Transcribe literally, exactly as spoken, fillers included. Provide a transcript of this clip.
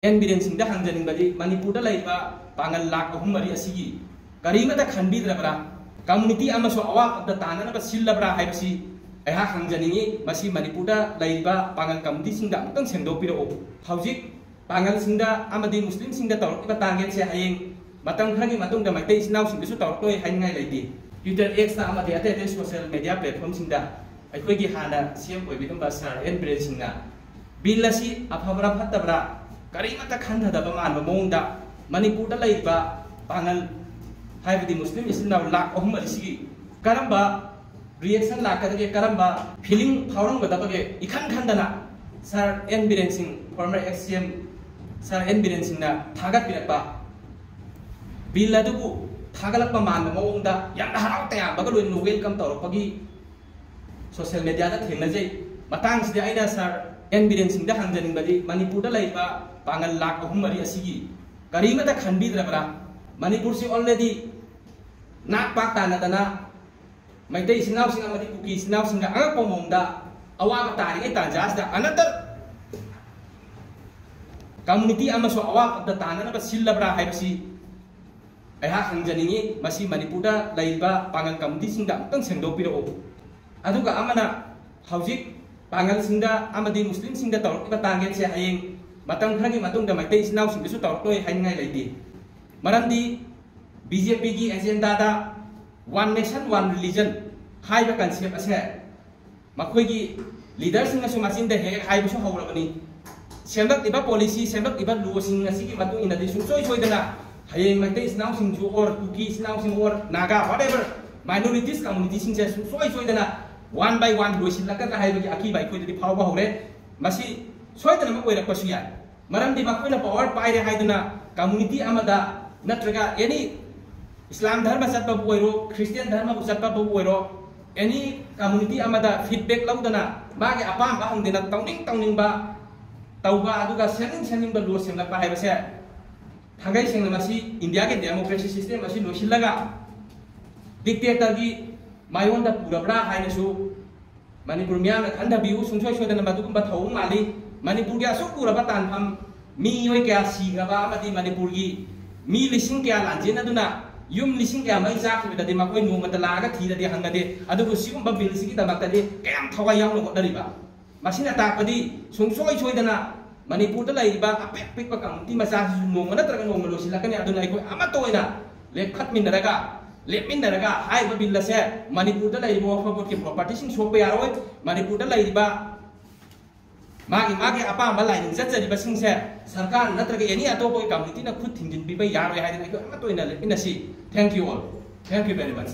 And Biren ꯁꯤꯡꯗ ꯍꯪꯖꯅꯤꯡꯕꯗꯤ, ꯃꯅꯤꯄꯨꯔꯗ ꯂꯩꯔꯤꯕ ꯄꯥꯡꯒꯜ ꯂꯥꯈ ꯑꯍꯨꯝ ꯃꯔꯤ ꯑꯁꯤꯒꯤ ꯀꯔꯤꯃꯇ ꯈꯟꯕꯤꯗ꯭ꯔꯕ꯭ꯔꯥ? ꯀꯝꯃꯨꯅꯤꯇꯤ ꯑꯃꯁꯨ ꯑꯋꯥꯕ ꯑꯝꯇ ꯇꯥꯅꯅꯕ ꯁꯤꯜꯂꯕ꯭ꯔꯥ ꯍꯥꯏꯕꯁꯤ ꯑꯩꯍꯥꯛ ꯍꯪꯖꯅꯤꯡꯏ꯫ ꯃꯁꯤ ꯃꯅꯤꯄꯨꯔꯗ ꯂꯩꯔꯤꯕ ꯄꯥꯡꯒꯜ ꯀꯝꯃꯨꯅꯤꯇꯤꯁꯤꯡꯗ ꯑꯃꯨꯛꯇꯪ ꯁꯦꯡꯗꯣꯛꯄꯤꯔꯛꯎ꯫ ꯍꯧꯖꯤꯛ ꯄꯥꯡꯒꯜꯁꯤꯡꯗ ꯑꯃꯗꯤ ꯃꯨꯁꯂꯤꯝꯁꯤꯡꯗ ꯇꯧꯔꯛꯂꯤꯕ ꯇꯥꯔꯒꯦꯠꯁꯦ ꯍꯌꯦꯡ ꯃꯇꯝ ꯈꯔꯒꯤ ꯃꯇꯨꯡꯗ ꯃꯩꯇꯩ ꯏꯆꯤꯟ ꯏꯅꯥꯎꯁꯤꯡꯗꯁꯨ ꯇꯧꯔꯛꯂꯣꯏ ꯍꯥꯏꯅꯤꯡꯉꯥꯏ ꯂꯩꯇꯦ꯫ Twitter, X-ꯇ ꯑꯃꯗꯤ ꯑꯇꯩ ꯑꯇꯩ ꯁꯣꯁꯤꯌꯦꯜ ꯃꯦꯗꯤꯌꯥ ꯄ꯭ꯂꯦꯠꯐꯣꯝꯁꯤꯡꯗ ꯑꯩꯈꯣꯏꯒꯤ ꯍꯥꯟꯅ ꯁꯤ ꯑꯦꯝ ꯑꯣꯏꯕꯤꯔꯝꯕ ꯁꯥꯔ ꯑꯦꯟ ꯕꯤꯔꯦꯟ ꯁꯤꯡꯅ ꯕꯤꯜ ꯑꯁꯤ ꯑꯐꯕ꯭ꯔꯥ ꯐꯠꯇꯕ꯭ꯔꯥ ꯀꯔꯤꯃꯠꯇ ꯈꯟꯊꯗꯕ ꯃꯥꯟꯕ ꯃꯑꯣꯡꯗ ꯃꯅꯤꯄꯨꯔꯗ ꯂꯩꯔꯤꯕ ꯄꯥꯡꯒꯜ, ꯍꯥꯏꯕꯗꯤ ꯃꯨꯁꯂꯤꯝ ꯏꯆꯤꯟ ꯏꯅꯥꯎ ꯂꯥꯈ ꯑꯍꯨꯝ ꯑꯁꯤꯒꯤ ꯀꯔꯝꯕ ꯔꯤꯑꯦꯛꯁꯟ ꯂꯥꯛꯀꯗꯒꯦ, ꯀꯔꯝꯕ ꯐꯤꯂꯤꯡ ꯐꯥꯎꯔꯝꯒꯗꯕꯒꯦ ꯏꯈꯟ ꯈꯟꯗꯅ ꯁꯥꯔ ꯑꯦꯟ ꯕꯤꯔꯦꯟ ꯁꯤꯡ, ꯐꯣꯔꯃꯔ ꯑꯦꯛꯁ ꯁꯤ ꯑꯦꯝ ꯁꯥꯔ ꯑꯦꯟ ꯕꯤꯔꯦꯟ ꯁꯤꯡꯅ ꯊꯥꯒꯠꯄꯤꯔꯛꯄ ꯕꯤꯜ ꯑꯗꯨꯕꯨ ꯊꯥꯒꯠꯂꯛꯄ ꯃꯥꯟꯕ ꯃꯑꯣꯡꯗ ꯌꯥꯝꯅ ꯍꯔꯥꯎ ꯇꯌꯥꯝꯕꯒ ꯂꯣꯏꯅꯅ ꯋꯦꯜꯀꯝ ꯇꯧꯔꯛꯄꯒꯤ ꯁꯣꯁꯤꯌꯦꯜ ꯃꯦꯗꯤꯌꯥꯗ ꯊꯦꯡꯅꯖꯩ꯫ ꯃꯇꯥꯡꯁꯤꯗ ꯑꯩꯅ ꯁꯥꯔ ꯑꯦꯟ ꯕꯤꯔꯦꯟ ꯁꯤꯡꯗ ꯍꯪꯖꯅꯤꯡꯕꯗꯤ, ꯃꯅꯤꯄꯨꯔꯗ ꯂꯩꯔꯤꯕ ꯄꯥꯡꯒꯜ ꯂꯥꯈ ꯑꯍꯨꯝ ꯃꯔꯤ ꯑꯁꯤꯒꯤ ꯀꯔꯤꯃꯇ ꯈꯟꯕꯤꯗ꯭ꯔꯕ꯭ꯔꯥ? ꯃꯅꯤꯄꯨꯔꯁꯤ already ꯅꯥꯛ ꯄꯥꯛ ꯇꯥꯟꯅꯗꯅ ꯃꯩꯇꯩ ꯏꯆꯤꯟ ꯏꯅꯥꯎꯁꯤꯡ ꯑꯃꯗꯤ ꯀꯨꯀꯤ ꯏꯆꯤꯟ ꯏꯅꯥꯎꯁꯤꯡꯒ ꯑꯉꯛꯄ ꯃꯑꯣꯡꯗ ꯑꯋꯥꯕ ꯇꯥꯔꯤꯉꯩ ꯇꯥꯟꯖꯥꯁꯤꯗ another community ꯑꯃꯁꯨ ꯑꯋꯥꯕ ꯑꯝꯇ ꯇꯥꯅꯅꯕ ꯁꯤꯜꯂꯕ꯭ꯔꯥ ꯍꯥꯏꯕꯁꯤ ꯑꯩꯍꯥꯛ ꯍꯪꯖꯅꯤꯡꯏ꯫ ꯃꯁꯤ ꯃꯅꯤꯄꯨꯔꯗ ꯂꯩꯔꯤꯕ ꯄꯥꯡꯒꯜ ꯀꯝꯃꯨꯅꯤꯇꯤꯁꯤꯡꯗ ꯑꯃꯨꯛꯇꯪ ꯁꯦꯡꯗꯣꯛꯄꯤꯔꯛꯎ꯫ ꯑꯗꯨꯒ ꯑꯃꯅ, ꯍꯧꯖꯤꯛ ꯄꯥꯡꯒꯜꯁꯤꯡꯗ ꯑꯃꯗꯤ ꯃꯨꯁꯂꯤꯝꯁꯤꯡꯗ ꯇꯧꯔꯛꯂꯤꯕ ꯇꯥꯔꯒꯦꯠꯁꯦ ꯍꯌꯦꯡ ꯃꯇꯝ ꯈꯔꯒꯤ ꯃꯇꯨꯡꯗ ꯃꯩꯇꯩ ꯏꯆꯤꯟ ꯏꯅꯥꯎꯁꯤꯡꯗꯁꯨ ꯇꯧꯔꯛꯂꯣꯏ ꯍꯥꯏꯅꯤꯡꯉꯥꯏ ꯂꯩꯇꯦ꯫ ꯃꯔꯝꯗꯤ ꯕꯤ ꯖꯦ ꯄꯤꯒꯤ ꯑꯦꯖꯦꯟꯗꯥꯗ One Nation One Religion ꯍꯥꯏꯕ ꯀꯟꯁꯦꯞ ꯑꯁꯦ ꯃꯈꯣꯏꯒꯤ ꯂꯤꯗꯔꯁꯤꯡꯅꯁꯨ ꯃꯆꯤꯟꯗ ꯍꯦꯛ ꯍꯦꯛ ꯍꯥꯏꯕꯁꯨ ꯍꯧꯔꯕꯅꯤ꯫ ꯁꯦꯝꯂꯛꯂꯤꯕ ꯄꯣꯂꯤꯁꯤ, ꯁꯦꯝꯂꯛꯂꯤꯕ ꯂꯣꯁꯤꯡ ꯑꯁꯤꯒꯤ ꯃꯇꯨꯡ ꯏꯟꯅꯗꯤ ꯁꯨꯡꯁꯣꯏ ꯁꯣꯏꯗꯅ ꯍꯌꯦꯡ ꯃꯩꯇꯩ ꯏꯆꯤꯟ ꯏꯅꯥꯎꯁꯤꯡꯁꯨ ꯑꯣꯔ ꯀꯨꯀꯤ ꯏꯆꯤꯟ ꯏꯅꯥꯎꯁꯤꯡ ꯑꯣꯔ ꯅꯥꯒꯥ, whatever minorities communityꯁꯤꯡꯁꯦ ꯁꯨꯡꯁꯣꯏ ꯁꯣꯏꯗꯅ one by one ꯂꯣꯏꯁꯤꯜꯂꯛꯀꯗ꯭ꯔꯥ ꯍꯥꯏꯕꯒꯤ ꯑꯀꯤꯕ ꯑꯩꯈꯣꯏꯗꯗꯤ ꯐꯥꯎꯕ ꯍꯧꯔꯦ꯫ ꯃꯁꯤ ꯁꯣꯏꯗꯅꯃꯛ ꯑꯣꯏꯔꯛꯄꯁꯨ ꯌꯥꯏ꯫ ꯃꯔꯝꯗꯤ ꯃꯈꯣꯏꯅ ꯄꯥꯋꯔ ꯄꯥꯏꯔꯦ ꯍꯥꯏꯗꯨꯅ ꯀꯝꯃꯨꯅꯤꯇꯤ ꯑꯃꯗ ꯅꯠꯇ꯭ꯔꯒ ꯑꯦꯅꯤ ꯏꯁꯂꯥꯝ ꯙꯔꯃ ꯆꯠꯄꯕꯨ ꯑꯣꯏꯔꯣ, ꯈ꯭ꯔꯤꯁꯇꯤꯌꯥꯟ ꯙꯔꯃꯕꯨ ꯆꯠꯄꯕꯨ ꯑꯣꯏꯔꯣ, ꯑꯦꯅꯤ ꯀꯝꯃꯨꯅꯤꯇꯤ ꯑꯃꯗ ꯐꯤꯗꯕꯦꯛ ꯂꯧꯗꯅ ꯃꯥꯒꯤ ꯑꯄꯥꯝꯕ ꯍꯪꯗꯅ ꯇꯧꯅꯤꯡ ꯇꯧꯅꯤꯡꯕ ꯇꯧꯕ, ꯑꯗꯨꯒ ꯁꯦꯝꯅꯤꯡ ꯁꯦꯝꯅꯤꯡꯕ ꯂꯣ ꯁꯦꯝꯂꯛꯄ ꯍꯥꯏꯕꯁꯦ ꯊꯥꯡꯒꯩ ꯁꯦꯡꯅ ꯃꯁꯤ ꯏꯟꯗꯤꯌꯥꯒꯤ ꯗꯦꯃꯣꯀ꯭ꯔꯦꯁꯤ ꯁꯤꯁꯇꯦꯝ ꯑꯁꯤ ꯂꯣꯏꯁꯤꯜꯂꯒ ꯗꯤꯛꯇꯦꯇꯔꯒꯤ ꯃꯥꯏꯌꯣꯟꯗ ꯄꯨꯔꯕ꯭ꯔꯥ ꯍꯥꯏꯅꯁꯨ ꯃꯅꯤꯄꯨꯔ ꯃꯤꯌꯥꯝꯅ ꯈꯟꯊꯕꯤꯌꯨ꯫ ꯁꯨꯡꯁꯣꯏ ꯁꯣꯏꯗꯅ ꯃꯗꯨꯒꯨꯝꯕ ꯊꯧꯑꯣꯡ ꯃꯥꯜꯂꯤ꯫ ꯃꯅꯤꯄꯨꯔꯒꯤ ꯑꯁꯨꯛ ꯂꯨꯔꯕ ꯇꯥꯟꯐꯝ ꯃꯤꯑꯣꯏ ꯀꯌꯥ ꯁꯤꯈ꯭ꯔꯕ ꯑꯃꯗꯤ ꯃꯅꯤꯄꯨꯔꯒꯤ ꯃꯤ ꯂꯤꯁꯤꯡ ꯀꯌꯥ ꯂꯥꯟꯖꯦꯟꯅꯗꯨꯅ ꯌꯨꯝ ꯂꯤꯁꯤꯡ ꯀꯌꯥ ꯃꯩ ꯆꯥꯈꯤꯕꯗꯗꯤ ꯃꯈꯣꯏ ꯅꯣꯡꯃꯇ ꯂꯥꯛꯑꯒ ꯊꯤꯗꯗꯤ ꯍꯪꯅꯗꯦ꯫ ꯑꯗꯨꯕꯨ ꯁꯤꯒꯨꯝꯕ ꯕꯤꯜꯁꯤꯒꯤꯗꯃꯛꯇꯗꯤ ꯀꯌꯥꯝ ꯊꯋꯥꯏ ꯌꯥꯎꯅ ꯍꯣꯠꯅꯔꯤꯕ꯫ ꯃꯁꯤꯅ ꯇꯥꯛꯄꯗꯤ ꯁꯨꯡꯁꯣꯏ ꯁꯣꯏꯗꯅ ꯃꯅꯤꯄꯨꯔꯗ ꯂꯩꯔꯤꯕ ꯑꯄꯤꯛ ꯑꯄꯤꯛꯄ ꯀꯝꯃꯨꯅꯤꯇꯤ ꯃꯆꯥꯁꯤꯁꯨ ꯅꯣꯡꯃ ꯅꯠꯇ꯭ꯔꯒ ꯅꯣꯡꯃ ꯂꯣꯏꯁꯤꯜꯂꯛꯀꯅꯤ꯫ ꯑꯗꯨꯅ ꯑꯩꯈꯣꯏ ꯑꯃꯠꯇ ꯑꯣꯏꯅ ꯂꯦꯞꯈꯠꯃꯤꯟꯅꯔꯒ, ꯂꯦꯞꯃꯤꯟꯅꯔꯒ ꯍꯥꯏꯔꯤꯕ ꯕꯤꯜ ꯑꯁꯦ ꯃꯅꯤꯄꯨꯔꯗ ꯂꯩꯔꯤꯕ ꯋꯥꯛꯐ ꯕꯣꯔꯗꯀꯤ ꯄ꯭ꯔꯣꯄꯔꯇꯤꯁꯤꯡ ꯁꯣꯛꯄ ꯌꯥꯔꯣꯏ꯫ ꯃꯅꯤꯄꯨꯔꯗ ꯂꯩꯔꯤꯕ ꯃꯥꯒꯤ ꯃꯥꯒꯤ ꯑꯄꯥꯝꯕ ꯂꯥꯏꯅꯤꯡ ꯆꯠꯆꯔꯤꯕꯁꯤꯡꯁꯦ ꯁꯔꯀꯥꯔ ꯅꯠꯇ꯭ꯔꯒ ꯑꯦꯅꯤ ꯑꯇꯣꯞꯄꯒꯤ ꯀꯝꯃꯨꯅꯤꯇꯤꯅ ꯈꯨꯠ ꯊꯤꯡꯖꯤꯟꯕꯤꯕ ꯌꯥꯔꯣꯏ ꯍꯥꯏꯗꯅ ꯑꯩꯈꯣꯏ ꯑꯃꯠꯇ ꯑꯣꯏꯅ ꯂꯦꯞꯃꯤꯟꯅꯁꯤ꯫ Thank you all. Thank you very much.